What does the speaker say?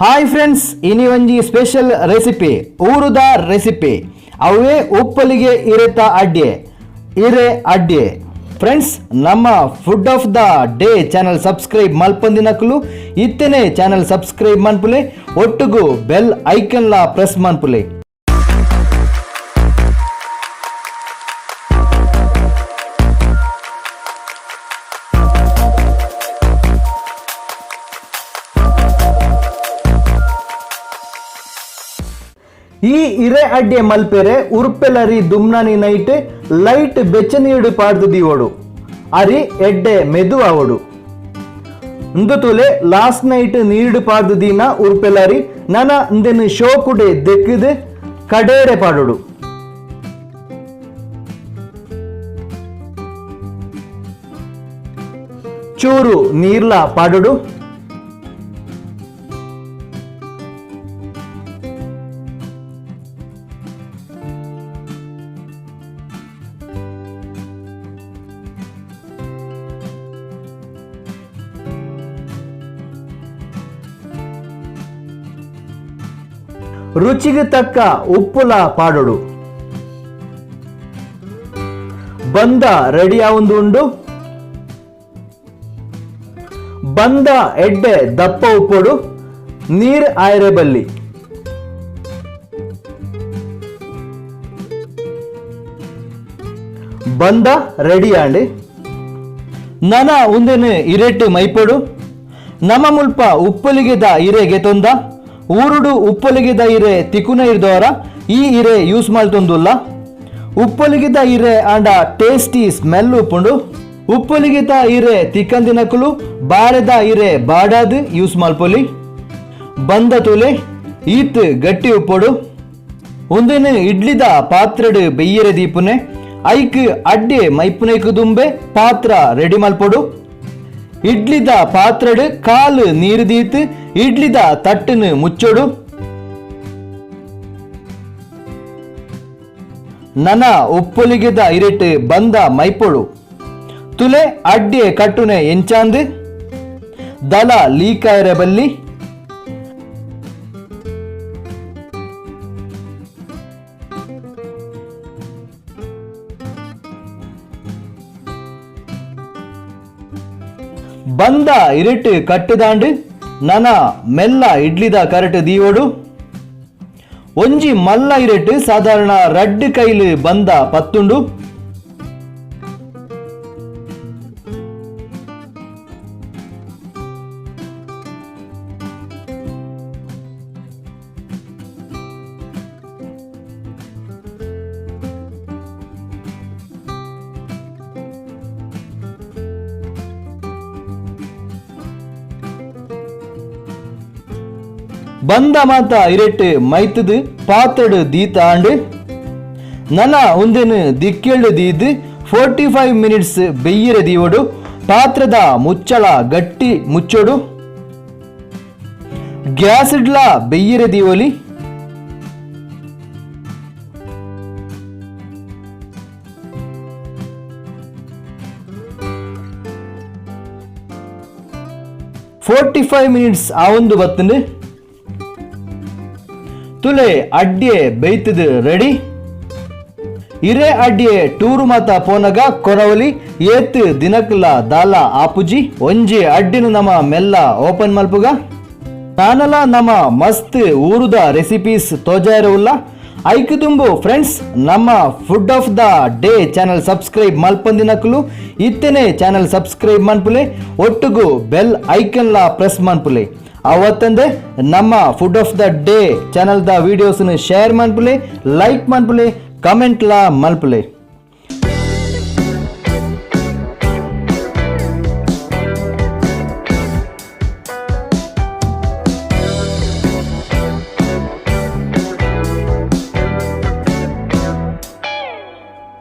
Hi friends, ಇನಿ ಒಂಜಿ special recipe, ಊರುದ ರೆಸಿಪಿ. ಅವೇ ಉಪ್ಪಲಿಗೆ ಇರೆತ ಅಡ್ಡೆ, ಇರೆ ಅಡ್ಡೆ. ಫ್ರೆಂಡ್ಸ್, ನಮ್ಮ food of the day channel subscribe ಮಲ್ಪಂದಿನಕುಲು ಇತ್ತನೆ channel subscribe ಮನ್ಪುಲೆ, ಒಟ್ಟುಗು ಬೆಲ್ ಐಕನ್ಲ ಪ್ರೆಸ್ ಮನ್ಪುಲೆ. ಈ ಇರೆ ಅಡ್ಡೆ ಮಲ್ಪೆರೆ ಉರ್ಪೆಲರಿ ದುಮ್ನಾನಿ ನೈಟ್ ಲೈಟ್ ಬೆಚ್ಚನೀಡು ಪಾಡ್ದು ದೀವೋಡು, ಅರಿ ಎಡ್ಡೆ ಮೆದು ಆವೋಡು. ಇಂದು ತುಲೆ, ಲಾಸ್ಟ್ ನೈಟ್ ನೀರು ಪಾಡ್ದು ದೀನ ಉರ್ಪೆಲರಿ ನನ ಇಂದೆನ್ ಶೋಕುಡೆ ದೆಕ್ಕಿದ್ ಕಡೇರೆ ಪಾಡೋಡು. ಚೂರು ನೀರ್ಲ ಪಾಡೋಡು. ರುಚಿಗೆ ತಕ್ಕ ಉಪ್ಪುಲ ಪಾಡೋಡು. ಬಂದ ರೆಡಿ ಆವೊಂದು ಉಂಡು. ಬಂದ ಎಡ್ಡೆ ದಪ್ಪ ಉಪ್ಪೋಡು, ನೀರ್ ಆಯರೆ ಬಲ್ಲಿ. ಬಂದ ರೆಡಿ ಆಂಡ್. ನನ ಉಂದೆನು ಇರೆಟ್ಟು ಮೈಪೊಡು. ನಮ ಮುಲ್ಪ ಉಪ್ಪಲಿಗೆದ ಇರೆಗೆ ತೊಂದ. ಊರುಡು ಉಪ್ಪಲಿಗೆದ ಇರೆ ತಿಕುನ ಇರ್ದವರ ಈ ಇರೆ ಯೂಸ್ ಮಲ್ತೊಂದುಲ್ಲ. ಉಪ್ಪಲಿಗೆದ ಇರೆ ಆಂಡ ಟೇಸ್ಟಿ ಸ್ಮೆಲ್ ಉಪ್ಪುಂಡು. ಉಪ್ಪಲಿಗೆದ ಇರೆ ತಿಕ್ಕಂದಿನಕುಲು ಬಾರೆದ ಇರೆ ಬಾಡಾದ್ ಯೂಸ್ ಮಲ್ಪೊಲಿ. ಬಂದ ತುಲೆ, ಈತ್ ಗಟ್ಟಿ ಉಪ್ಪೊಡು. ಒಂದಿನ ಇಡ್ಲಿದ ಪಾತ್ರೆಡು ಬೆಯ್ಯರೆ ದೀಪುನೆ. ಐಕ್ ಅಡ್ಡೆ ಮೈಪುನೈಕ್ ದುಂಬೆ ಪಾತ್ರ ರೆಡಿ ಮಲ್ಪೊಡು. ಇಡ್ಲಿದ ಪಾತ್ರೆಡು ಕಾಲು ನೀರು ದೀತ್ ಇಡ್ಲಿದ ತಟ್ಟನು ಮುಚ್ಚೊಡು. ನನ ಉಪ್ಪೊಲಿಗೆದ ಇರೆಟ್ ಬಂದ ಮೈಪೊಡು. ತುಲೆ, ಅಡ್ಡೆ ಕಟ್ಟುನೆ ಎಂಚಾಂದ್. ದಲ ಲೀಕಾಯರೆ ಬಲ್ಲಿ. ಬಂದ ಇರಿಟ್ ಕಟ್ಟುದಾಂಡು. ನನ ಮೆಲ್ಲ ಇಡ್ಲಿದ ಕರಟ್ ದೀವೊಡು. ಒಂಜಿ ಮಲ್ಲ ಇರೆಟ್ ಸಾಧಾರಣ ರಡ್ಡ್ ಕೈಲು ಬಂದ ಪತ್ತುಂಡು. ಬಂದ ಮಾತ ಇರೆಟ್ ಮೈತದು ಪಾತೆಡು ದೀತ ಆಂಡ್. ನನ ಉಂದೆನು ದಿಕ್ಕೆಳ್ಳು ದೀದ್ 45 ಮಿನಿಟ್ಸ್ ಬೆಯ್ಯಿರೆ ದೀವೊಡು. ಪಾತ್ರದ ಮುಚ್ಚಳ ಗಟ್ಟಿ ಮುಚ್ಚೊಡು. ಗ್ಯಾಸ್ ಇಡ್ಲ ಬೆಯ್ಯಿರೆ ದೀವೊಲಿ. 45 ಮಿನಿಟ್ಸ್ ಆ ಒಂದು ಬತ್ತುಂಡು. ತುಲೆ, ಅಡ್ಡೆ ಬೇಯ್ತದು ರೆಡಿ. ಇರೆ ಅಡ್ಡೆ ಟೂರು ಮಾತ ಪೋನಗ ಕೊರವಲಿ, ಏತ್ ದಿನಕ್ಲ ದಾಲ ಆಪುಜಿ. ಒಂಜಿ ಅಡ್ಡಿನ ನಮ ಮೆಲ್ಲ ಓಪನ್ ಮಲ್ಪುಗ. ನಾನಲ ನಮ ಮಸ್ತ್ ಊರುದ ರೆಸಿಪೀಸ್ ತೋಜಾಯರ ಉಲ್ಲ. ಐಕ್ ದುಂಬು ಫ್ರೆಂಡ್ಸ್, ನಮ್ಮ food of the day channel subscribe ಮಲ್ಪಂದಿನಕುಲು ಇತ್ತನೆ channel subscribe ಮನ್ಪುಲೆ, ಒಟ್ಟುಗು ಬೆಲ್ ಐಕನ್ಲ ಪ್ರೆಸ್ ಮನ್ಪುಲೆ. ಅವತ್ತಂದೆ ನಮ್ಮ food of the day ಚಾನಲ್ದ ವಿಡಿಯೋಸ್ನ share ಮನ್ಪುಲೆ, like ಮನ್ಪುಲೆ, ಕಮೆಂಟ್ಲ ಮಲ್ಪುಲೆ.